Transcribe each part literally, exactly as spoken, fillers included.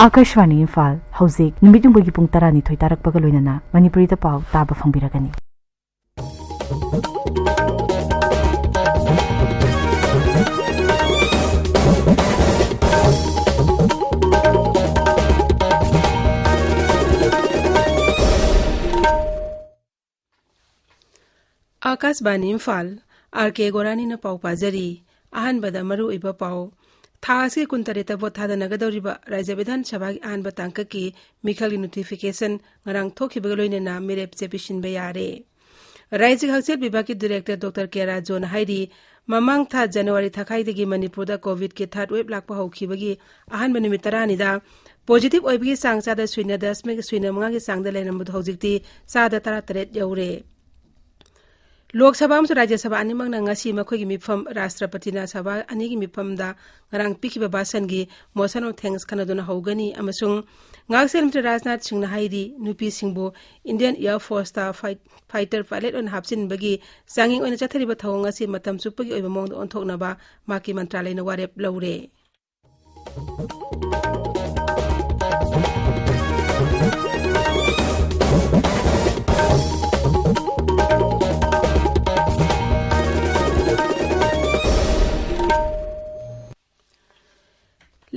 ꯑꯥꯀꯥꯁꯕꯥꯅꯤ ꯏꯝꯐꯥꯜ, ꯍꯧꯖꯤꯛ ꯅꯨꯃꯤꯠ ꯌꯨꯡꯕꯒꯤ ꯄꯨꯡ ꯇꯔꯥꯅꯤꯊꯣꯏ ꯇꯥꯔꯛꯄꯒ ꯂꯣꯏꯅꯅ ꯃꯅꯤꯄꯨꯔꯤꯗ ꯄꯥꯎ ꯇꯥꯕ ꯐꯪꯕꯤꯔꯒꯅꯤ꯫ ꯑꯥꯀꯥꯁꯕꯥꯅꯤ ꯏꯝꯐꯥꯜ, ꯑꯥꯔ ꯀꯦ ꯒꯣꯔꯥꯅꯤꯅ ꯄꯥꯎ ꯄꯥꯖꯔꯤ꯫ ꯑꯍꯥꯟꯕꯗ ꯃꯔꯨꯑꯣꯏꯕ ꯄꯥꯎ꯫ ꯊꯥ ꯑꯁꯤꯒꯤ ꯀꯨꯟꯇꯔꯦꯠꯇ ꯚꯣꯠ ꯊꯥꯗꯅꯒꯗꯧꯔꯤꯕ ꯔꯥꯖ꯭ꯌ ꯕꯤꯙꯥꯟ ꯁꯚꯥꯒꯤ ꯑꯍꯥꯟꯕ ꯇꯥꯡꯀꯛꯀꯤ ꯃꯤꯈꯜꯒꯤ ꯅꯣꯇꯤꯐꯤꯀꯦꯁꯟ ꯉꯔꯥꯡ ꯊꯣꯛꯈꯤꯕꯒ ꯂꯣꯏꯅꯅ ꯃꯤꯔꯦꯞ ꯆꯦ ꯄꯤꯁꯤꯟꯕ ꯌꯥꯔꯦ꯫ ꯔꯥꯖ꯭ꯌꯒꯤ ꯍꯛꯁꯦꯜ ꯕꯤꯚꯥꯒꯀꯤ ꯗꯤꯔꯦꯛꯇꯔ ꯗꯣꯛꯇꯔ ꯀꯦ ꯔꯥꯖꯣꯅ ꯍꯥꯏꯔꯤ, ꯃꯃꯥꯡ ꯊꯥ ꯖꯅꯋꯥꯔꯤ ꯊꯥꯈꯥꯏꯗꯒꯤ ꯃꯅꯤꯄꯨꯔꯗ ꯀꯣꯚꯤꯗꯀꯤ ꯊꯥꯔꯗ ꯋꯦꯚ ꯂꯥꯛꯄ ꯍꯧꯈꯤꯕꯒꯤ ꯑꯍꯥꯟꯕ ꯅꯨꯃꯤꯠ ꯇꯔꯥꯅꯤꯗ ꯄꯣꯖꯤꯇꯤꯚ ꯑꯣꯏꯕꯒꯤ ꯆꯥꯡ ꯆꯥꯗ ꯁꯨꯏꯅ ꯗꯁꯃꯤꯛ ꯁꯨꯏꯅ ꯃꯉꯥꯒꯤ ꯆꯥꯡꯗ ꯂꯩꯔꯝꯕꯗꯨ ꯍꯧꯖꯤꯛꯇꯤ ꯆꯥꯗ ꯇꯔꯥꯇꯔꯦꯠ ꯌꯧꯔꯦ꯫ ꯂꯣꯛ ꯁꯚꯥ ꯑꯃꯁꯨꯡ ꯔꯥꯖ꯭ꯌ ꯁꯚꯥ ꯑꯅꯤꯃꯛꯅ ꯉꯁꯤ ꯃꯈꯣꯏꯒꯤ ꯃꯤꯐꯝ ꯔꯥꯁꯇ꯭ꯔꯄꯇꯤꯅ ꯁꯚꯥ ꯑꯅꯤꯒꯤ ꯃꯤꯐꯝꯗ ꯉꯔꯥꯡ ꯄꯤꯈꯤꯕ ꯚꯥꯁꯟꯒꯤ ꯃꯣꯁꯟ ꯑꯣꯐ ꯊꯦꯡꯛꯁ ꯈꯟꯅꯗꯨꯅ ꯍꯧꯒꯅꯤ ꯑꯃꯁꯨꯡ ꯉꯥꯛꯁꯦꯜ ꯃꯟꯇ꯭ꯔꯤ ꯔꯥꯖꯅꯥꯊ ꯁꯤꯡꯅ ꯍꯥꯏꯔꯤ, ꯅꯨꯄꯤꯁꯤꯡꯕꯨ Indian air force fight-, fighter pilot ꯑꯣꯏꯅ ꯍꯥꯞꯆꯤꯟꯕꯒꯤ ꯆꯥꯡꯌꯦꯡ ꯑꯣꯏꯅ ꯆꯠꯊꯔꯤꯕ ꯊꯧꯑꯣꯡ ꯑꯁꯤ ꯃꯇꯝ ꯆꯨꯞꯄꯒꯤ ꯑꯣꯏꯕ ꯃꯑꯣꯡꯗ ꯑꯣꯟꯊꯣꯛꯅꯕ ꯃꯍꯥꯛꯀꯤ ꯃꯟꯇ꯭ꯔꯥꯂꯌꯅ ꯋꯥꯔꯦꯞ ꯂꯧꯔꯦ꯫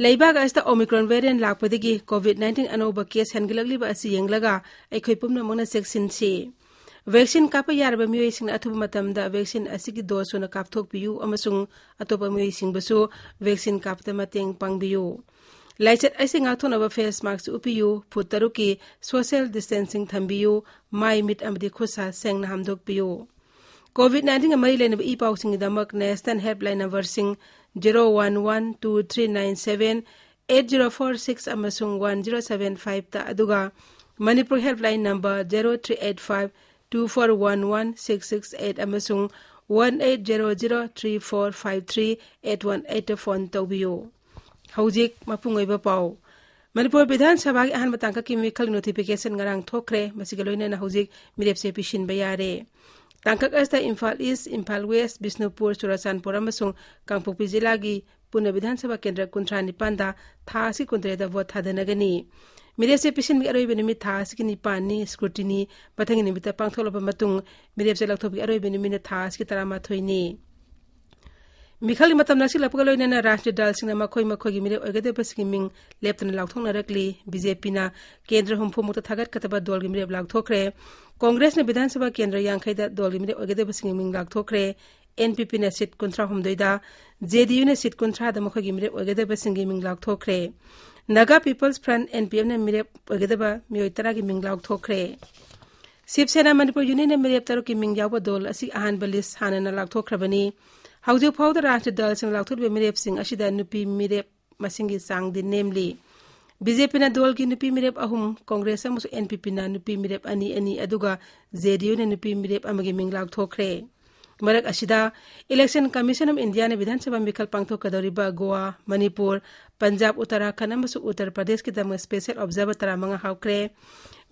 ꯂꯩꯕꯥꯛ ꯑꯁꯤꯗ ꯑꯣꯃꯤꯀ꯭ꯔꯣꯟ ꯚꯦꯔꯤꯌꯦꯟꯠ ꯂꯥꯛꯄꯗꯒꯤ ꯀꯣꯚꯤꯗ ꯅꯥꯏꯟꯇꯤꯟ ꯑꯅꯧꯕ ꯀꯦꯁ ꯍꯦꯟꯒꯠꯂꯛꯂꯤꯕ ꯑꯁꯤ ꯌꯦꯡꯂꯒ ꯑꯩꯈꯣꯏ ꯄꯨꯝꯅꯃꯛꯅ ꯆꯦꯛꯁꯤꯟꯁꯤ꯫ ꯚꯦꯛꯁꯤꯟ ꯀꯥꯞꯄ ꯌꯥꯔꯕ ꯃꯤꯑꯣꯏꯁꯤꯡꯅ ꯑꯊꯨꯕ ꯃꯇꯝꯗ ꯚꯦꯛꯁꯤꯟ ꯑꯁꯤꯒꯤ ꯗꯣꯁ ꯁꯨꯅ ꯀꯥꯞꯊꯣꯛꯄꯤꯌꯨ ꯑꯃꯁꯨꯡ ꯑꯇꯣꯞꯄ ꯃꯤꯑꯣꯏꯁꯤꯡꯕꯨꯁꯨ ꯚꯦꯛꯁꯤꯟ ꯀꯥꯞꯄꯗ ꯃꯇꯦꯡ ꯄꯥꯡꯕꯤꯌꯨ꯫ ꯂꯥꯏꯆꯠ ꯑꯁꯤ ꯉꯥꯛꯊꯣꯛꯅꯕ ꯐꯦꯁ ꯃꯥꯁꯛ ꯎꯞꯄꯤꯌꯨ, ꯐꯨꯠ ꯇꯔꯨꯛꯀꯤ ꯁꯣꯁꯤꯌꯦꯜ ꯗꯤꯁꯇꯦꯟꯁꯤꯡ ꯊꯝꯕꯤꯌꯨ, ꯃꯥꯏ, ꯃꯤꯠ ꯑꯃꯗꯤ ꯈꯨꯠ ꯁꯥ ꯁꯦꯡꯅ ꯍꯥꯝꯗꯣꯛꯄꯤꯌꯨ꯫ ꯀꯣꯚꯤꯗ ꯅꯥꯏꯟꯇꯤꯟꯒ ꯃꯔꯤ ꯂꯩꯅꯕ ꯏ ꯄꯥꯎꯁꯤꯡꯒꯤꯗꯃꯛ ꯅꯦꯁꯅꯦꯜ ꯍꯦꯜꯞꯂꯥꯏꯟ ꯅꯝꯕꯔꯁꯤꯡ zero one one two three nine seven eight zero four six ꯑꯃꯁꯨꯡ ꯋꯥꯟ ꯖꯤꯔꯣ ꯁꯚꯦꯟ ꯐꯥꯏꯚꯇ, ꯑꯗꯨꯒ Manipur helpline number zero three eight five two four one one six six eight ꯑꯃꯁꯨꯡ one eight zero zero three four five three eight one ꯑꯩꯠꯇ phone ꯇꯧꯕꯤꯌꯨ꯫ ꯍꯧꯖꯤꯛ ꯃꯄꯨꯡ ꯑꯣꯏꯕ ꯄꯥꯎ꯫ ꯃꯅꯤꯄꯨꯔ ꯕꯤꯙꯥꯟ ꯁꯚꯥꯒꯤ ꯑꯍꯥꯟꯕ ꯇꯥꯡꯀꯛꯀꯤ ꯃꯤꯈꯜ ꯅꯣꯇꯤꯐꯤꯀꯦꯁꯟ ꯉꯔꯥꯡ ꯊꯣꯛꯈ꯭ꯔꯦ꯫ ꯃꯁꯤꯒ ꯂꯣꯏꯅꯅ ꯍꯧꯖꯤꯛ ꯃꯤꯔꯦꯞꯁꯦ ꯄꯤꯁꯤꯟꯕ ꯌꯥꯔꯦ꯫ ꯇꯥꯡꯀꯛ ꯑꯁꯤꯗ ꯏꯝꯐꯥꯜ ꯏꯁ, ꯏꯝꯐꯥꯜ ꯋꯦꯁ, ꯕꯤꯁꯅꯨꯄꯨꯔ, ꯆꯨꯔꯥꯆꯥꯟꯄꯨꯔ ꯑꯃꯁꯨꯡ ꯀꯥꯡꯄꯣꯛꯄꯤ ꯖꯤꯂꯥꯒꯤ ꯄꯨꯟꯅ ꯕꯤꯙꯥꯟ ꯁꯚꯥ ꯀꯦꯟꯗ꯭ꯔ ꯀꯨꯟꯊ꯭ꯔꯥ ꯅꯤꯄꯥꯟꯗ ꯊꯥ ꯑꯁꯤ ꯀꯨꯟꯇꯔꯦꯠꯇ ꯚꯣꯠ ꯊꯥꯗꯅꯒꯅꯤ꯫ ꯃꯤꯔꯦꯞꯁꯦ ꯄꯤꯁꯤꯟꯕꯒꯤ ꯑꯔꯣꯏꯕ ꯅꯨꯃꯤꯠ ꯊꯥ ꯑꯁꯤꯒꯤ ꯅꯤꯄꯥꯟꯅꯤ, ꯁ꯭ꯀ꯭ꯔꯨꯇꯤꯅꯤ ꯃꯊꯪꯒꯤ ꯅꯨꯃꯤꯠꯇ ꯄꯥꯡꯊꯣꯛꯂꯕ ꯃꯇꯨꯡ ꯃꯤꯔꯦꯞꯁꯦ ꯂꯧꯊꯣꯛꯄꯒꯤ ꯑꯔꯣꯏꯕ ꯅꯨꯃꯤꯠꯅ ꯊꯥ ꯑꯁꯤꯒꯤ ꯇꯔꯥꯃꯥꯊꯣꯏꯅꯤ꯫ ꯃꯤꯈꯜꯒꯤ ꯃꯇꯝ ꯅꯛꯁꯤꯜꯂꯛꯄꯒ ꯂꯣꯏꯅꯅ ꯔꯥꯖꯅꯤꯇꯤ ꯗꯜꯁꯤꯡꯅ ꯃꯈꯣꯏ ꯃꯈꯣꯏꯒꯤ ꯃꯤꯔꯦꯞ ꯑꯣꯏꯒꯗꯕꯁꯤꯡꯒꯤ ꯃꯤꯡ ꯂꯦꯞꯇꯅ ꯂꯥꯎꯊꯣꯛꯅꯔꯛꯂꯤ꯫ ꯕꯤꯖꯦꯄꯤꯅ ꯀꯦꯟꯗ꯭ꯔ ꯍꯨꯝꯐꯨꯃꯨꯛꯇ ꯊꯥꯒꯠꯀꯗꯕ ꯗꯣꯜꯒꯤ ꯃꯤꯔꯦꯞ ꯂꯥꯎꯊꯣꯛꯈ꯭ꯔꯦ꯫ ꯀꯣꯡꯒ꯭ꯔꯦꯁꯅ ꯕꯤꯙꯥꯟ ꯁꯚꯥ ꯀꯦꯟꯗ꯭ꯔ ꯌꯥꯡꯈꯩꯗ ꯗꯣꯜꯒꯤ ꯃꯤꯔꯦꯞ ꯑꯣꯏꯒꯗꯕꯁꯤꯡꯒꯤ ꯃꯤꯡ ꯂꯥꯎꯊꯣꯛꯈ꯭ꯔꯦ꯫ ꯑꯦꯟ ꯄꯤ ꯄꯤꯅ ꯁꯤꯠ ꯀꯨꯟꯊ꯭ꯔꯥ ꯍꯨꯝꯗꯣꯏꯗ, ꯖꯦ ꯗꯤ ꯌꯨꯅ ꯁꯤꯠ ꯀꯨꯟꯊ꯭ꯔꯥꯗ ꯃꯈꯣꯏꯒꯤ ꯃꯤꯔꯦꯞ ꯑꯣꯏꯒꯗꯕꯁꯤꯡꯒꯤ ꯃꯤꯡ ꯂꯥꯎꯊꯣꯛꯈ꯭ꯔꯦ꯫ Naga people's front, N P ꯑꯦꯝꯅ ꯃꯤꯔꯦꯞ ꯑꯣꯏꯒꯗꯕ ꯃꯤꯑꯣꯏ ꯇꯔꯥꯒꯤ ꯃꯤꯡ ꯂꯥꯎꯊꯣꯛꯈ꯭ꯔꯦ꯫ ꯁꯤꯕ ꯁꯦꯅꯥ ꯃꯅꯤꯄꯨꯔ ꯌꯨꯅꯤꯌꯟꯅ ꯃꯤꯔꯦꯞ ꯇꯔꯨꯛꯀꯤ ꯃꯤꯡ ꯌꯥꯎꯕ ꯗꯣꯜ ꯑꯁꯤ ꯑꯍꯥꯟꯕ ꯂꯤꯁ ꯍꯥꯟꯅꯅ ꯂꯥꯎꯊꯣꯛꯈ꯭ꯔꯕꯅꯤ꯫ ꯍꯧꯖꯤꯛ ꯐꯥꯎꯕꯗ ꯔꯥꯖꯅꯤꯇꯤ ꯗꯜꯁꯤꯡꯅ ꯂꯥꯎꯊꯣꯛꯂꯤꯕ ꯃꯤꯔꯦꯞꯁꯤꯡ ꯑꯁꯤꯗ ꯅꯨꯄꯤ ꯃꯤꯔꯦꯞ ꯃꯁꯤꯡꯒꯤ ꯆꯥꯡꯗꯤ ꯅꯦꯝꯂꯤ꯫ ꯕꯤꯖꯦꯄꯤꯅ ꯗꯣꯜꯒꯤ ꯅꯨꯄꯤ ꯃꯤꯔꯦꯞ ꯑꯍꯨꯝ, ꯀꯣꯡꯒ꯭ꯔꯦꯁ ꯑꯃꯁꯨꯡ ꯑꯦꯟ ꯄꯤ ꯄꯤꯅ ꯅꯨꯄꯤ ꯃꯤꯔꯦꯞ ꯑꯅꯤ ꯑꯅꯤ, ꯑꯗꯨꯒ ꯖꯦ ꯗꯤ ꯌꯨꯅ ꯅꯨꯄꯤ ꯃꯤꯔꯦꯞ ꯑꯃꯒꯤ ꯃꯤꯡ ꯂꯥꯎꯊꯣꯛꯈ꯭ꯔꯦ꯫ ꯃꯔꯛ ꯑꯁꯤꯗ, Election Commission of Indiaꯅ ꯕꯤꯙꯥꯟ ꯁꯚꯥ ꯃꯤꯈꯜ ꯄꯥꯡꯊꯣꯛꯀꯗꯧꯔꯤꯕ ꯒꯣꯋꯥ, ꯃꯅꯤꯄꯨꯔ, ꯄꯟꯖꯥꯕ, ꯎꯠꯇꯔꯥꯈꯟꯗ ꯑꯃꯁꯨꯡ ꯎꯠꯇꯔ ꯄ꯭ꯔꯗꯦꯁꯀꯤꯗꯃꯛ special observer ꯇꯔꯥꯃꯉꯥ ꯍꯥꯞꯈ꯭ꯔꯦ꯫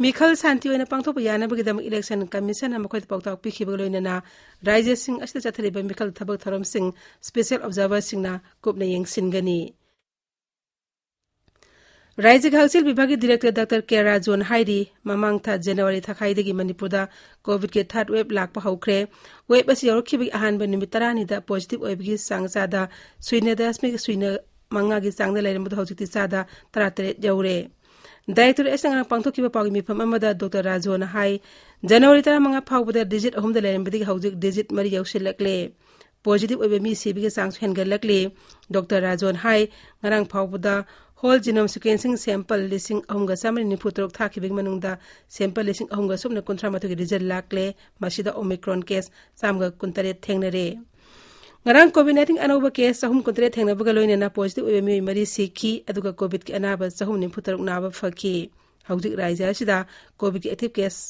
ꯃꯤꯈꯜ ꯁꯥꯟꯇꯤ ꯑꯣꯏꯅ ꯄꯥꯡꯊꯣꯛꯄ ꯌꯥꯅꯕꯒꯤꯗꯃꯛ Election Commissionꯅ ꯃꯈꯣꯏꯗ ꯄꯥꯎꯇꯥꯛ ꯄꯤꯈꯤꯕꯒ ꯂꯣꯏꯅꯅ ꯔꯥꯖ꯭ꯌꯁꯤꯡ ꯑꯁꯤꯗ ꯆꯠꯊꯔꯤꯕ ꯃꯤꯈꯜ ꯊꯕꯛ ꯊꯧꯔꯝꯁꯤꯡ special observerꯁꯤꯡꯅ ꯀꯨꯞꯅ ꯌꯦꯡꯁꯤꯟꯒꯅꯤ꯫ ꯔꯥꯖ꯭ꯌꯒꯤ ꯍꯛꯁꯦꯜ ꯕꯤꯚꯥꯒꯒꯤ director Doctor ꯀꯦ ꯔꯥꯖꯣꯟ ꯍꯥꯏꯔꯤ, ꯃꯃꯥꯡ ꯊꯥ January ꯊꯥꯈꯥꯏꯗꯒꯤ ꯃꯅꯤꯄꯨꯔꯗ COVIDꯀꯤ third wave ꯂꯥꯛꯄ ꯍꯧꯈ꯭ꯔꯦ꯫ Wave ꯑꯁꯤ ꯌꯧꯔꯛꯈꯤꯕꯒꯤ ꯑꯍꯥꯟꯕ ꯅꯨꯃꯤꯠ ꯇꯔꯥꯅꯤꯗ positive ꯑꯣꯏꯕꯒꯤ ꯆꯥꯡ ꯆꯥꯗ ꯁꯨꯏꯅ ꯗꯁꯃꯤꯛ ꯁꯨꯏꯅ ꯃꯉꯥꯒꯤ ꯆꯥꯡꯗ ꯂꯩꯔꯝꯕꯗꯨ ꯍꯧꯖꯤꯛꯇꯤ ꯆꯥꯗ ꯇꯔꯥꯇꯔꯦꯠ ꯌꯧꯔꯦ꯫ Director ꯑꯁꯤꯅ ꯉꯔꯥꯡ ꯄꯥꯡꯊꯣꯛꯈꯤꯕ ꯄꯥꯎꯒꯤ ꯃꯤꯐꯝ ꯑꯃꯗ Doctor ꯔꯥꯖꯣꯟꯅ ꯍꯥꯏ, January ꯇꯔꯥꯃꯉꯥ ꯐꯥꯎꯕꯗ digit ꯑꯍꯨꯝꯗ ꯂꯩꯔꯝꯕꯗꯒꯤ ꯍꯧꯖꯤꯛ digit ꯃꯔꯤ ꯌꯧꯁꯤꯜꯂꯛꯂꯦ꯫ Positive ꯑꯣꯏꯕ ꯃꯤ ꯁꯤꯕꯒꯤ ꯆꯥꯡꯁꯨ ꯍꯦꯟꯒꯠꯂꯛꯂꯤ꯫ Doctor ꯔꯥꯖꯣꯟ ꯍꯥꯏ, ꯉꯔꯥꯡ ꯐꯥꯎꯕꯗ whole genome sequencing sample ꯂꯤꯁꯤꯡ ꯑꯍꯨꯝꯒ ꯆꯥꯃꯔꯤ ꯅꯤꯐꯨ ꯇꯔꯨꯛ ꯊꯥꯈꯤꯕꯒꯤ ꯃꯅꯨꯡꯗ sample ꯂꯤꯁꯤꯡ ꯑꯍꯨꯝꯒ ꯁꯨꯞꯅ ꯀꯨꯟꯊ꯭ꯔꯥ ꯃꯥꯊꯣꯏꯒꯤ result ꯂꯥꯛꯂꯦ꯫ ꯃꯁꯤꯗ Omicron case ꯆꯥꯝꯃꯒ ꯀꯨꯟꯇꯔꯦꯠ ꯊꯦꯡꯅꯔꯦ꯫ ꯉꯔꯥꯡ COVID nineteen ꯑꯅꯧꯕ case ꯆꯍꯨꯝ ꯀꯨꯟꯇꯔꯦꯠ ꯊꯦꯡꯅꯕꯒ ꯂꯣꯏꯅꯅ positive ꯑꯣꯏꯕ ꯃꯤꯑꯣꯏ ꯃꯔꯤ ꯁꯤꯈꯤ, ꯑꯗꯨꯒ COVIDꯀꯤ ꯑꯅꯥꯕ ꯆꯍꯨꯝ ꯅꯤꯐꯨ ꯇꯔꯨꯛ ꯅꯥꯕ ꯐꯈꯤ꯫ ꯍꯧꯖꯤꯛ ꯔꯥꯖ꯭ꯌ ꯑꯁꯤꯗ COVIDꯀꯤ active case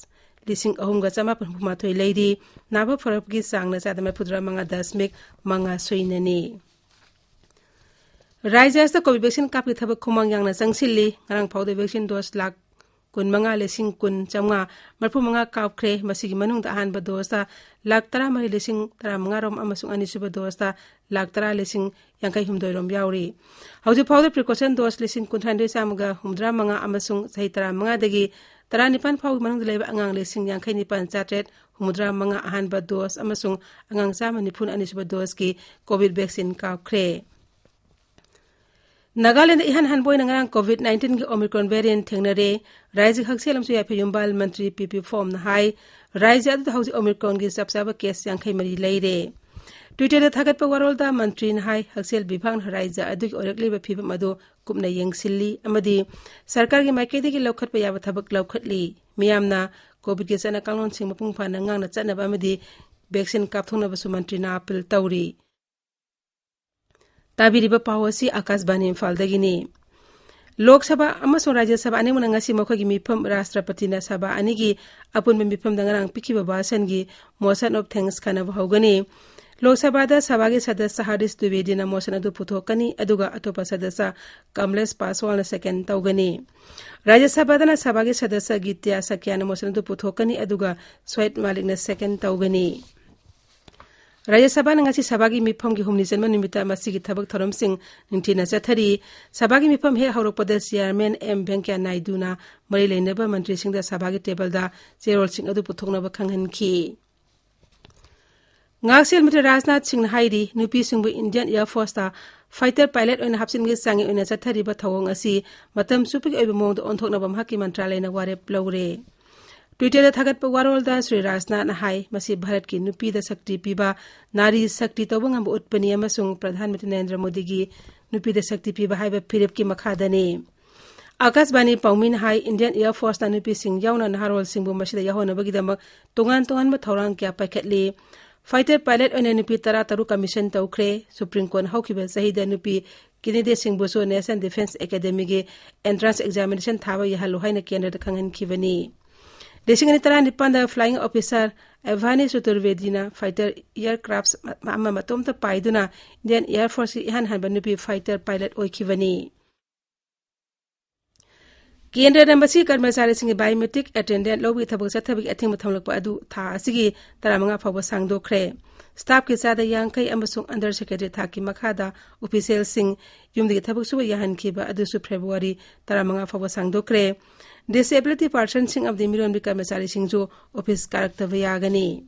ꯂꯤꯁꯤꯡ ꯑꯍꯨꯝꯒ ꯆꯃꯥꯄꯟ ꯍꯨꯝꯐꯨ ꯃꯥꯊꯣꯏ ꯂꯩꯔꯤ꯫ ꯅꯥꯕ ꯐꯔꯛꯄꯒꯤ ꯆꯥꯡꯅ ꯆꯥꯗ ꯃꯔꯤꯐꯨꯇꯔꯥ ꯃꯉꯥ ꯗꯁꯃꯤꯛ ꯃꯉꯥ ꯁꯨꯏꯅꯅꯤ꯫ ꯔꯥꯖ꯭ꯌ ꯑꯁꯤꯗ COVID vaccine ꯀꯥꯞꯄꯒꯤ ꯊꯕꯛ ꯈꯨꯃꯥꯡ ꯌꯥꯡꯅ ꯆꯪꯁꯤꯜꯂꯤ꯫ ꯉꯔꯥꯡ ꯐꯥꯎꯗ vaccine dose ꯂꯥꯈ ꯀꯨꯟꯃꯉꯥ ꯂꯤꯁꯤꯡ ꯀꯨꯟ ꯆꯥꯝꯃꯉꯥ ꯃꯔꯤꯐꯨ ꯃꯉꯥ ꯀꯥꯞꯈ꯭ꯔꯦ꯫ ꯃꯁꯤꯒꯤ ꯃꯅꯨꯡꯗ ꯑꯍꯥꯟꯕ doseꯇ ꯂꯥꯈ ꯇꯔꯥꯃꯔꯤ ꯂꯤꯁꯤꯡ ꯇꯔꯥꯃꯉꯥ ꯔꯣꯝ ꯑꯃꯁꯨꯡ ꯑꯅꯤꯁꯨꯕ doseꯇ ꯂꯥꯈ ꯇꯔꯥ ꯂꯤꯁꯤꯡ ꯌꯥꯡꯈꯩ ꯍꯨꯝꯗꯣꯏ ꯔꯣꯝ ꯌꯥꯎꯔꯤ꯫ ꯍꯧꯖꯤꯛ ꯐꯥꯎꯕꯗ precaution dose ꯂꯤꯁꯤꯡ ꯀꯨꯟꯊ꯭ꯔꯥ ꯍꯨꯝꯗꯣꯏ ꯆꯥꯝꯃꯒ ꯍꯨꯝꯗ꯭ꯔꯥ ꯃꯉꯥ ꯑꯃꯁꯨꯡ ꯆꯍꯤ ꯇꯔꯥꯃꯉꯥꯗꯒꯤ ꯇꯔꯥꯅꯤꯄꯥꯟ ꯐꯥꯎꯒꯤ ꯃꯅꯨꯡꯗ ꯂꯩꯕ ꯑꯉꯥꯡ ꯂꯤꯁꯤꯡ ꯌꯥꯡꯈꯩ ꯅꯤꯄꯥꯟ ꯆꯥꯇ꯭ꯔꯦꯠ ꯍꯨꯝꯐꯨꯇꯔꯥ ꯃꯉꯥ ꯑꯍꯥꯟꯕ dose ꯑꯃꯁꯨꯡ ꯑꯉꯥꯡ ꯆꯥꯝꯃ ꯅꯤꯐꯨ ꯑꯅꯤꯁꯨꯕ dose ꯀꯤ COVID vaccine ꯀꯥꯞꯈ꯭ꯔꯦ꯫ ꯅꯥꯒꯥꯂꯦꯟꯗ ꯏꯍꯥꯟ ꯍꯥꯟꯕ ꯑꯣꯏꯅ ꯉꯔꯥꯡ COVID nineteen ꯒꯤ Omicron variant ꯊꯦꯡꯅꯔꯦ꯫ ꯔꯥꯏꯖ꯭ꯌ ꯍꯛꯁꯦꯜ ꯑꯃꯁꯨꯡ ꯌꯥꯏꯐ ꯌꯨꯝꯕꯥꯜ ꯃꯟꯇ꯭ꯔꯤ ꯄꯤ ꯄꯤ ꯐꯣꯝꯅ ꯍꯥꯏ, ꯔꯥꯏꯖ꯭ꯌ ꯑꯗꯨꯗ ꯍꯧꯖꯤꯛ Omicron ꯒꯤ ꯆꯞ ꯆꯥꯕ case ꯌꯥꯡꯈꯩ ꯃꯔꯤ ꯂꯩꯔꯦ꯫ Twitter ꯗ ꯊꯥꯒꯠꯄ ꯋꯥꯔꯣꯜꯗ ꯃꯟꯇ꯭ꯔꯤꯅ ꯍꯥꯏ, ꯍꯛꯁꯦꯜ ꯕꯤꯚꯥꯒꯅ ꯔꯥꯏꯖ꯭ꯌ ꯑꯗꯨꯒꯤ ꯑꯣꯏꯔꯛꯂꯤꯕ ꯐꯤꯚꯝ ꯑꯗꯨ ꯀꯨꯞꯅ ꯌꯦꯡꯁꯤꯜꯂꯤ ꯑꯃꯗꯤ ꯁꯔꯀꯥꯔꯒꯤ ꯃꯥꯏꯀꯩꯗꯒꯤ ꯂꯧꯈꯠꯄ ꯌꯥꯕ ꯊꯕꯛ ꯂꯧꯈꯠꯂꯤ꯫ ꯃꯤꯌꯥꯝꯅ COVID ꯀꯤ ꯆꯠꯅ ꯀꯥꯡꯂꯣꯟꯁꯤꯡ ꯃꯄꯨꯡ ꯐꯥꯅ ꯉꯥꯛꯅ ꯆꯠꯅꯕ ꯑꯃꯗꯤ vaccine ꯀꯥꯞꯊꯣꯛꯅꯕꯁꯨ ꯃꯟꯇ꯭ꯔꯤꯅ appeal ꯇꯧꯔꯤ꯫ ꯇꯥꯕꯤꯔꯤꯕ ꯄꯥꯎ ꯑꯁꯤ ꯑꯥꯀꯥꯁꯕꯥꯅꯤ ꯏꯝꯐꯥꯜꯗꯒꯤꯅꯤ꯫ ꯂꯣꯛ ꯁꯚꯥ ꯑꯃꯁꯨꯡ ꯔꯥꯖ꯭ꯌ ꯁꯚꯥ ꯑꯅꯤꯃꯛꯅ ꯉꯁꯤ ꯃꯈꯣꯏꯒꯤ ꯃꯤꯐꯝ ꯔꯥꯁꯇ꯭ꯔꯄꯇꯤꯅ ꯁꯚꯥ ꯑꯅꯤꯒꯤ ꯑꯄꯨꯟꯕ ꯃꯤꯐꯝꯗ ꯉꯔꯥꯡ ꯄꯤꯈꯤꯕ ꯚꯥꯁꯟꯒꯤ motion of thanks ꯈꯟꯅꯕ ꯍꯧꯒꯅꯤ꯫ ꯂꯣꯛ ꯁꯚꯥꯗ ꯁꯚꯥꯒꯤ ꯁꯗꯁ꯭ꯌ ꯍꯔꯤꯁ ꯗ꯭ꯋꯤꯕꯦꯗꯤꯅ motion ꯑꯗꯨ ꯄꯨꯊꯣꯛꯀꯅꯤ, ꯑꯗꯨꯒ ꯑꯇꯣꯞꯄ ꯁꯗꯁ꯭ꯌ ꯀꯃꯂꯦꯁ ꯄꯥꯁꯋꯥꯜꯅ second ꯇꯧꯒꯅꯤ꯫ ꯔꯥꯖ꯭ꯌ ꯁꯚꯥꯗꯅ ꯁꯚꯥꯒꯤ ꯁꯗꯁ꯭ꯌ ꯒꯤꯇ꯭ꯌ ꯁꯥꯀ꯭ꯌꯥꯅ motion ꯑꯗꯨ ꯄꯨꯊꯣꯛꯀꯅꯤ, ꯑꯗꯨꯒ ꯁ꯭ꯋꯦꯠ ꯃꯥꯂꯤꯛꯅ second ꯇꯧꯒꯅꯤ꯫ ꯔꯥꯖ꯭ꯌ ꯁꯚꯥꯅ ꯉꯁꯤ ꯁꯚꯥꯒꯤ ꯃꯤꯐꯝꯒꯤ ꯍꯨꯝꯅꯤ ꯆꯟꯕ ꯅꯨꯃꯤꯠꯇ ꯃꯁꯤꯒꯤ ꯊꯕꯛ ꯊꯧꯔꯝꯁꯤꯡ ꯅꯤꯡꯊꯤꯅ ꯆꯠꯊꯔꯤ꯫ ꯁꯚꯥꯒꯤ ꯃꯤꯐꯝ ꯍꯦꯛ ꯍꯧꯔꯛꯄꯗ ꯆꯤꯌꯥꯔꯃꯦꯟ ꯑꯦꯝ ꯚꯦꯡꯀꯌꯥ ꯅꯥꯏꯗꯨꯅ ꯃꯔꯤ ꯂꯩꯅꯕ ꯃꯟꯇ꯭ꯔꯤꯁꯤꯡꯗ ꯁꯚꯥꯒꯤ ꯇꯦꯕꯜꯗ ꯆꯦꯔꯣꯜꯁꯤꯡ ꯑꯗꯨ ꯄꯨꯊꯣꯛꯅꯕ ꯈꯪꯍꯟꯈꯤ꯫ ꯉꯥꯛꯁꯦꯜ ꯃꯟꯇ꯭ꯔꯤ ꯔꯥꯖꯅꯥꯊ ꯁꯤꯡꯅ ꯍꯥꯏꯔꯤ, ꯅꯨꯄꯤꯁꯤꯡꯕꯨ Indian Air Force ꯇ fighter pilot ꯑꯣꯏꯅ ꯍꯥꯞꯆꯤꯟꯕꯒꯤ ꯆꯥꯡꯌꯦꯡ ꯑꯣꯏꯅ ꯆꯠꯊꯔꯤꯕ ꯊꯧꯑꯣꯡ ꯑꯁꯤ ꯃꯇꯝ ꯆꯨꯞꯄꯒꯤ ꯑꯣꯏꯕ ꯃꯑꯣꯡꯗ ꯑꯣꯟꯊꯣꯛꯅꯕ ꯃꯍꯥꯛꯀꯤ ꯃꯟꯇ꯭ꯔꯥꯂꯌꯅ ꯋꯥꯔꯦꯞ ꯂꯧꯔꯦ꯫ Twitter ꯗ ꯊꯥꯒꯠꯄ ꯋꯥꯔꯣꯜꯗ ꯁ꯭ꯔꯤ ꯔꯥꯖꯅꯥꯊꯅ ꯍꯥꯏ, ꯃꯁꯤ ꯚꯥꯔꯠꯀꯤ ꯅꯨꯄꯤꯗ ꯁꯛꯇꯤ ꯄꯤꯕ, ꯅꯥꯔꯤ ꯁꯛꯇꯤ ꯇꯧꯕ ꯉꯝꯕ ꯎꯠꯄꯅꯤ ꯑꯃꯁꯨꯡ ꯄ꯭ꯔꯙꯥꯟ ꯃꯟꯇ꯭ꯔꯤ ꯅꯔꯦꯟꯗ꯭ꯔ ꯃꯣꯗꯤꯒꯤ ꯅꯨꯄꯤꯗ ꯁꯛꯇꯤ ꯄꯤꯕ ꯍꯥꯏꯕ ꯐꯤꯔꯦꯞꯀꯤ ꯃꯈꯥꯗꯅꯤ꯫ ꯑꯥꯀꯥꯁꯕꯥꯅꯤ ꯄꯥꯎꯃꯤꯅ ꯍꯥꯏ, Indian Air Force ꯅ ꯅꯨꯄꯤꯁꯤꯡ ꯌꯥꯎꯅ ꯅꯍꯥꯔꯣꯜꯁꯤꯡꯕꯨ ꯃꯁꯤꯗ ꯌꯥꯎꯍꯟꯅꯕꯒꯤꯗꯃꯛ ꯇꯣꯉꯥꯟ ꯇꯣꯉꯥꯟꯕ ꯊꯧꯔꯥꯡ ꯀꯌꯥ ꯄꯥꯏꯈꯠꯂꯤ꯫ Fighter pilot ꯑꯣꯏꯅ ꯅꯨꯄꯤ ꯇꯔꯥ ꯇꯔꯨꯛ commission ꯇꯧꯈ꯭ꯔꯦ꯫ Supreme Court ꯍꯧꯈꯤꯕ ꯆꯍꯤꯗ ꯅꯨꯄꯤ candidate ꯁꯤꯡꯕꯨꯁꯨ National Defence Academy ꯒꯤ entrance examination ꯊꯥꯕ ꯌꯥꯍꯜꯂꯨ ꯍꯥꯏꯅ ꯀꯦꯟꯗ꯭ꯔꯗ ꯈꯪꯍꯟꯈꯤꯕꯅꯤ꯫ ꯂꯤꯁꯤꯡ ꯑꯅꯤ ꯇꯔꯥꯅꯤꯄꯥꯟꯗ flying officer ꯑꯚꯥꯅꯤ ꯆꯇꯨꯔꯕꯦꯗꯤꯅ fighter aircraft ꯑꯃ ꯃꯇꯣꯝꯇ ꯄꯥꯏꯗꯨꯅ Indian Air Force ꯀꯤ ꯏꯍꯥꯟ ꯍꯥꯟꯕ ꯅꯨꯄꯤ fighter pilot ꯑꯣꯏꯈꯤꯕꯅꯤ꯫ ꯀꯦꯟꯗ꯭ꯔꯅ ꯃꯁꯤꯒꯤ ꯀꯔꯃꯆꯥꯔꯤꯁꯤꯡꯒꯤ biometric attendance ꯂꯧꯕꯒꯤ ꯊꯕꯛ ꯆꯠꯊꯕꯒꯤ ꯑꯊꯤꯡꯕ ꯊꯝꯂꯛꯄ ꯑꯗꯨ ꯊꯥ ꯑꯁꯤꯒꯤ ꯇꯔꯥꯃꯉꯥ ꯐꯥꯎꯕ ꯁꯥꯡꯗꯣꯛꯈ꯭ꯔꯦ꯫ Staffꯀꯤ ꯆꯥꯗ ꯌꯥꯡꯈꯩ ꯑꯃꯁꯨꯡ under secretary ꯊꯥꯛꯀꯤ ꯃꯈꯥꯗ officialꯁꯤꯡ ꯌꯨꯝꯗꯒꯤ ꯊꯕꯛ ꯁꯨꯕ ꯌꯥꯍꯟꯈꯤꯕ ꯑꯗꯨꯁꯨ February ꯇꯔꯥꯃꯉꯥ ꯐꯥꯎꯕ ꯁꯥꯡꯗꯣꯛꯈ꯭ꯔꯦ꯫ Disability personꯁꯤꯡ ꯑꯃꯗꯤ ꯃꯤꯔꯣꯟꯕꯤ ꯀꯔꯃꯆꯥꯔꯤꯁꯤꯡꯁꯨ office ꯀꯥꯔꯛꯇꯕ ꯌꯥꯒꯅꯤ꯫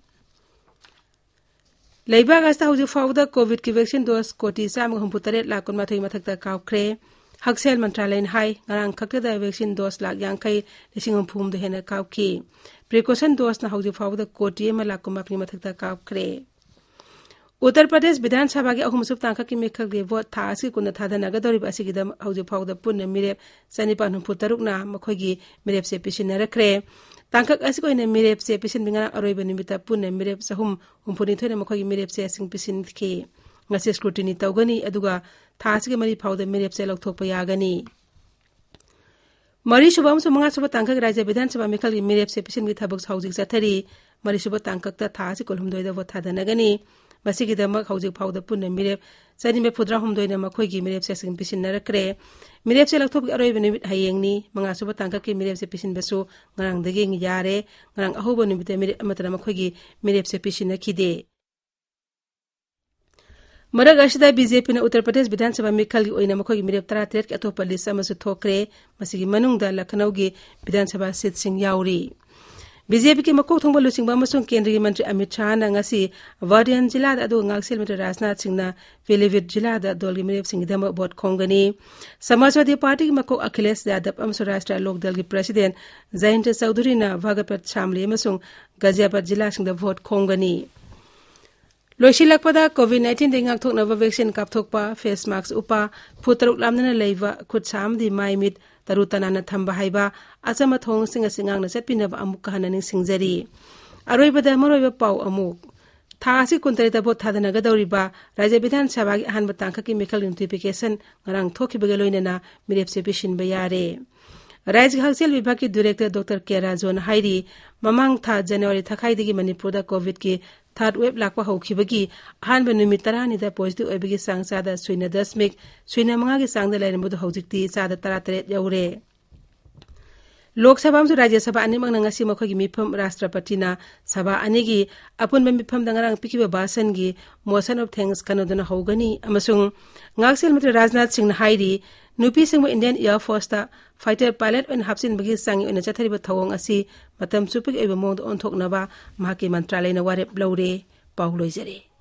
ꯂꯩꯕꯥꯛ ꯑꯁꯤꯗ ꯍꯧꯖꯤꯛ ꯐꯥꯎꯕꯗ COVID-ꯀꯤ vaccine dose ꯀꯣꯇꯤ ꯆꯥꯝꯃꯒ ꯍꯨꯝꯐꯨ ꯇꯔꯦꯠ ꯂꯥꯈ ꯀꯨꯟꯃꯥꯊꯣꯏ ꯃꯊꯛꯇ ꯀꯥꯞꯈ꯭ꯔꯦ꯫ ꯍꯛꯁꯦꯜ ꯃꯟꯇ꯭ꯔꯥꯂꯌꯅ ꯍꯥꯏ, ꯉꯔꯥꯡ ꯈꯛꯇꯗ vaccine dose ꯂꯥꯈ ꯌꯥꯡꯈꯩ ꯂꯤꯁꯤꯡ ꯍꯨꯝꯐꯨ ꯍꯨꯝꯗꯣꯏ ꯍꯦꯟꯅ ꯀꯥꯞꯈꯤ꯫ Precaution doseꯅ ꯍꯧꯖꯤꯛ ꯐꯥꯎꯕꯗ ꯀꯣꯇꯤ ꯑꯃ ꯂꯥꯈ ꯀꯨꯟꯃꯥꯄꯟꯒꯤ ꯃꯊꯛꯇ ꯀꯥꯞꯈ꯭ꯔꯦ꯫ ꯎꯠꯇꯔ ꯄ꯭ꯔꯗꯦꯁ ꯕꯤꯙꯥꯟ ꯁꯚꯥꯒꯤ ꯑꯍꯨꯝꯁꯨꯕ ꯇꯥꯡꯀꯛꯀꯤ ꯃꯤꯈꯜꯒꯤ vote ꯊꯥ ꯑꯁꯤꯒꯤ ꯀꯨꯟꯗ ꯊꯥꯗꯅꯒꯗꯧꯔꯤꯕ ꯑꯁꯤꯒꯤꯗꯃꯛ ꯍꯧꯖꯤꯛ ꯐꯥꯎꯕꯗ ꯄꯨꯟꯅ ꯃꯤꯔꯦꯞ ꯆꯅꯤꯄꯥꯟ ꯍꯨꯝꯐꯨ ꯇꯔꯨꯛꯅ ꯃꯈꯣꯏꯒꯤ ꯃꯤꯔꯦꯞꯁꯦ ꯄꯤꯁꯤꯟꯅꯔꯛꯈ꯭ꯔꯦ꯫ ꯇꯥꯡꯀꯛ ꯑꯁꯤꯒꯤ ꯑꯣꯏꯅ ꯃꯤꯔꯦꯞꯁꯦ ꯄꯤꯁꯤꯟꯕ ꯉꯔꯥꯡ ꯑꯔꯣꯏꯕ ꯅꯨꯃꯤꯠꯇ ꯄꯨꯟꯅ ꯃꯤꯔꯦꯞ ꯆꯍꯨꯝ ꯍꯨꯝꯐꯨꯅꯤꯊꯣꯏꯅ ꯃꯈꯣꯏꯒꯤ ꯃꯤꯔꯦꯞꯁꯦꯁꯤꯡ ꯄꯤꯁꯤꯟꯈꯤ꯫ ꯉꯁꯤ scrutiny ꯇꯧꯒꯅꯤ, ꯑꯗꯨꯒ ꯊꯥ ꯑꯁꯤꯒꯤ ꯃꯔꯤ ꯐꯥꯎꯗ ꯃꯤꯔꯦꯞꯁꯦ ꯂꯧꯊꯣꯛꯄ ꯌꯥꯒꯅꯤ꯫ ꯃꯔꯤꯁꯨꯕ ꯑꯃꯁꯨꯡ ꯃꯉꯥꯁꯨꯕ ꯇꯥꯡꯀꯛ ꯔꯥꯖ꯭ꯌ ꯕꯤꯙꯥꯟ ꯁꯚꯥ ꯃꯤꯈꯜꯒꯤ ꯃꯤꯔꯦꯞꯁꯦ ꯄꯤꯁꯤꯟꯕꯒꯤ ꯊꯕꯛ ꯍꯧꯖꯤꯛ ꯆꯠꯊꯔꯤ꯫ ꯃꯔꯤꯁꯨꯕ ꯇꯥꯡꯀꯛꯇ ꯊꯥ ꯑꯁꯤ ꯀꯨꯟꯍꯨꯝꯗꯣꯏꯗ vote ꯊꯥꯗꯅꯒꯅꯤ꯫ ꯃꯁꯤꯒꯤꯗꯃꯛ ꯍꯧꯖꯤꯛ ꯐꯥꯎꯗ ꯄꯨꯟꯅ ꯃꯤꯔꯦꯞ ꯆꯅꯤ ꯃꯔꯤꯐꯨꯇꯔꯥꯍꯨꯝꯗꯣꯏꯅ ꯃꯈꯣꯏꯒꯤ ꯃꯤꯔꯦꯞꯁꯦꯁꯤꯡ ꯄꯤꯁꯤꯟꯅꯔꯛꯈ꯭ꯔꯦ꯫ ꯃꯤꯔꯦꯞꯁꯦ ꯂꯧꯊꯣꯛꯄꯒꯤ ꯑꯔꯣꯏꯕ ꯅꯨꯃꯤꯠ ꯍꯌꯦꯡꯅꯤ꯫ ꯃꯉꯥꯁꯨꯕ ꯇꯥꯡꯀꯛꯀꯤ ꯃꯤꯔꯦꯞꯁꯦ ꯄꯤꯁꯤꯟꯕꯁꯨ ꯉꯔꯥꯡꯗꯒꯤ ꯌꯥꯔꯦ꯫ ꯉꯔꯥꯡ ꯑꯍꯧꯕ ꯅꯨꯃꯤꯠꯇ ꯃꯤꯔꯦꯞ ꯑꯃꯠꯇꯅ ꯃꯈꯣꯏꯒꯤ ꯃꯤꯔꯦꯞꯁꯦ ꯄꯤꯁꯤꯟꯅꯈꯤꯗꯦ꯫ ꯃꯔꯛ ꯑꯁꯤꯗ BJPꯅ ꯎꯠꯇꯔ ꯄ꯭ꯔꯗꯦꯁ ꯕꯤꯙꯥꯟ ꯁꯚꯥ ꯃꯤꯈꯜꯒꯤ ꯑꯣꯏꯅ ꯃꯈꯣꯏꯒꯤ ꯃꯤꯔꯦꯞ ꯇꯔꯥꯇꯔꯦꯠꯀꯤ ꯑꯇꯣꯞꯄ list ꯑꯃꯁꯨ ꯊꯣꯛꯈ꯭ꯔꯦ꯫ ꯃꯁꯤꯒꯤ ꯃꯅꯨꯡꯗ ꯂꯈꯅꯧꯒꯤ ꯕꯤꯙꯥꯟ ꯁꯚꯥ seatꯁꯤꯡ ꯌꯥꯎꯔꯤ꯫ BJPꯒꯤ ꯃꯀꯣꯛ ꯊꯣꯡꯕ ꯂꯨꯆꯤꯡꯕ ꯑꯃꯁꯨꯡ ꯀꯦꯟꯗ꯭ꯔꯒꯤ ꯃꯟꯇ꯭ꯔꯤ ꯑꯃꯤꯠ ꯁꯥꯍꯅ ꯉꯁꯤ ꯋꯥꯔꯗꯤꯌꯥꯟ ꯖꯤꯂꯥꯗ, ꯑꯗꯨꯒ ꯉꯥꯛꯁꯦꯜ ꯃꯟꯇ꯭ꯔꯤ ꯔꯥꯖꯅꯥꯊ ꯁꯤꯡꯅ ꯄꯤꯂꯤꯚꯤꯠ ꯖꯤꯂꯥꯗ ꯗꯜꯒꯤ ꯃꯤꯔꯦꯞꯁꯤꯡꯒꯤꯗꯃꯛ vote ꯈꯣꯝꯒꯅꯤ꯫ ꯁꯃꯥꯖꯋꯥꯗꯤ ꯄꯥꯔꯇꯤꯒꯤ ꯃꯀꯣꯛ ꯑꯈꯤꯂꯦꯁ ꯌꯥꯗꯕ ꯑꯃꯁꯨꯡ ꯔꯥꯁꯇ꯭ꯔ ꯂꯣꯛ ꯗꯜꯒꯤ president ꯖꯌꯟꯇ ꯆꯧꯙꯨꯔꯤꯅ ꯚꯥꯒꯄꯠ, ꯁꯥꯝꯂꯤ ꯑꯃꯁꯨꯡ ꯒꯥꯖꯤꯌꯥꯕꯥꯗ ꯖꯤꯂꯥꯁꯤꯡꯗ vote ꯈꯣꯝꯒꯅꯤ꯫ ꯂꯣꯏꯁꯤꯜꯂꯛꯄꯗ, COVID nineteenꯗꯒꯤ ꯉꯥꯛꯊꯣꯛꯅꯕ vaccine ꯀꯥꯞꯊꯣꯛꯄ, face mask ꯎꯞꯄ, ꯐꯨꯠ ꯇꯔꯨꯛ ꯂꯥꯞꯅꯅ ꯂꯩꯕ, ꯈꯨꯠ ꯁꯥ ꯑꯃꯗꯤ ꯃꯥꯏ ꯃꯤꯠ ꯇꯔꯨ ꯇꯅꯥꯟꯅ ꯊꯝꯕ ꯍꯥꯏꯕ ꯑꯆꯝꯕ ꯊꯧꯑꯣꯡꯁꯤꯡ ꯑꯁꯤ ꯉꯥꯛꯅ ꯆꯠꯄꯤꯅꯕ ꯑꯃꯨꯛꯀ ꯍꯟꯅ ꯅꯤꯡꯁꯤꯡꯖꯔꯤ꯫ ꯑꯔꯣꯏꯕꯗ ꯃꯔꯨꯑꯣꯏꯕ ꯄꯥꯎ ꯑꯃꯨꯛ꯫ ꯊꯥ ꯑꯁꯤ ꯀꯨꯟꯇꯔꯦꯠꯇ vote ꯊꯥꯗꯅꯒꯗꯧꯔꯤꯕ ꯔꯥꯖ꯭ꯌ ꯕꯤꯙꯥꯟ ꯁꯚꯥꯒꯤ ꯑꯍꯥꯟꯕ ꯇꯥꯡꯀꯛꯀꯤ ꯃꯤꯈꯜꯒꯤ notification ꯉꯔꯥꯡ ꯊꯣꯛꯈꯤꯕꯒ ꯂꯣꯏꯅꯅ ꯃꯤꯔꯦꯞꯁꯦ ꯄꯤꯁꯤꯟꯕ ꯌꯥꯔꯦ꯫ ꯔꯥꯖ꯭ꯌꯒꯤ ꯍꯛꯁꯦꯜ ꯚꯤꯚꯥꯒꯀꯤ director Doctor K ꯔꯥꯖꯣꯅ ꯍꯥꯏꯔꯤ, ꯃꯃꯥꯡ ꯊꯥ January ꯊꯥꯈꯥꯏꯗꯒꯤ ꯃꯅꯤꯄꯨꯔꯗ COVIDꯀꯤ third wave ꯂꯥꯛꯄ ꯍꯧꯈꯤꯕꯒꯤ ꯑꯍꯥꯟꯕ ꯅꯨꯃꯤꯠ ꯇꯔꯥꯅꯤꯗ positive ꯑꯣꯏꯕꯒꯤ ꯆꯥꯡ ꯆꯥꯗ ꯁꯨꯏꯅ ꯗꯁꯃꯤꯛ ꯁꯨꯏꯅ ꯃꯉꯥꯒꯤ ꯆꯥꯡꯗ ꯂꯩꯔꯝꯕꯗꯨ ꯍꯧꯖꯤꯛꯇꯤ ꯆꯥꯗ ꯇꯔꯥꯇꯔꯦꯠ ꯌꯧꯔꯦ꯫ ꯂꯣꯛ ꯁꯚꯥ ꯑꯃꯁꯨꯡ ꯔꯥꯖ꯭ꯌ ꯁꯚꯥ ꯑꯅꯤꯃꯛꯅ ꯉꯁꯤ ꯃꯈꯣꯏꯒꯤ ꯃꯤꯐꯝ ꯔꯥꯁꯇ꯭ꯔꯄꯇꯤꯅ ꯁꯚꯥ ꯑꯅꯤꯒꯤ ꯑꯄꯨꯟꯕ ꯃꯤꯐꯝꯗ ꯉꯔꯥꯡ ꯄꯤꯈꯤꯕ ꯚꯥꯁꯟꯒꯤ motion of thanks ꯀꯩꯅꯣꯗꯨꯅ ꯍꯧꯒꯅꯤ ꯑꯃꯁꯨꯡ ꯉꯥꯛꯁꯦꯜ ꯃꯟꯇ꯭ꯔꯤ ꯔꯥꯖꯅꯥꯊ ꯁꯤꯡꯅ ꯍꯥꯏꯔꯤ, ꯅꯨꯄꯤꯁꯤꯡꯕꯨ Indian Air Forceꯇ fighter pilot ꯑꯣꯏꯅ ꯍꯥꯞꯆꯤꯟꯕꯒꯤ ꯆꯥꯡꯌꯦꯡ ꯑꯣꯏꯅ ꯆꯠꯊꯔꯤꯕ ꯊꯧꯑꯣꯡ ꯑꯁꯤ ꯃꯇꯝ ꯆꯨꯞꯄꯒꯤ ꯑꯣꯏꯕ ꯃꯑꯣꯡꯗ ꯑꯣꯟꯊꯣꯛꯅꯕ ꯃꯍꯥꯛꯀꯤ ꯃꯟꯇ꯭ꯔꯥꯂꯌꯅ ꯋꯥꯔꯦꯞ ꯂꯧꯔꯦ꯫ ꯄꯥꯎ ꯂꯣꯏꯖꯔꯦ꯫